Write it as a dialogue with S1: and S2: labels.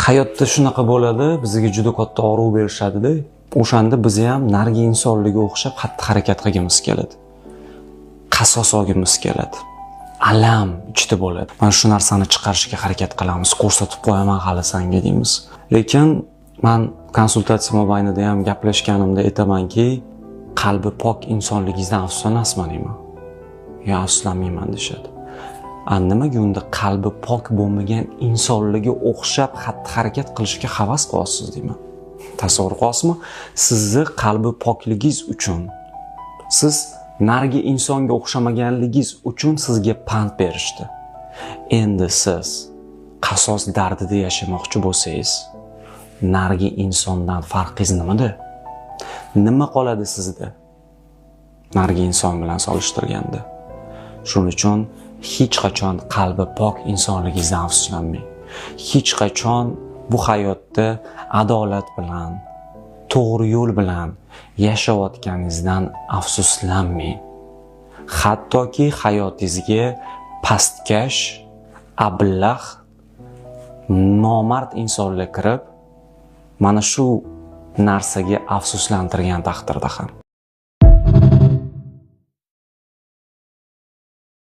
S1: Hayotda shunaqa bo'ladi, bizga juda katta og'riq berishadi-da. O'shanda biz ham narigi insonlarga o'xshab xatti-harakat qilgimiz keladi. Qasos olgimiz keladi. Alam ichida bo'ladi. Mana shu narsani chiqarishga harakat qilamiz, ko'rsatib qo'yaman hali sanga deymiz. Lekin man konsultatsiya mobaynida ham gaplashganimda aytamanki, qalbi pok insonligingizdan afsuslanasizmi deyman. Yo, afsuslanmayman deyishadi. A nimaga unda qalbi pok bo'lmagan insonlarga o'xshab xatti-harakat qilishga havas qilyapsiz deyman. Tasavvur qilyapsizmi? Sizni qalbi pokligingiz uchun, siz narigi insonga o'xshamaganligingiz uchun sizga pand berishdi. Endi siz qasos dardida yashamoqchi bo'lsangiz, narigi insondan farqingiz nimada? Nima qoladi sizda narigi inson bilan solishtirganda? Shuning uchun hech qachon qalbi pok insonligingizdan afsuslanmang. Hech qachon bu hayotda adolat bilan, to'g'ri yo'l bilan yashayotganingizdan afsuslanmang. Hattoki hayotingizga pastkash, ablah, nomard insonlar kirib, mana shu narsaga afsuslantirgan taqdirda ham.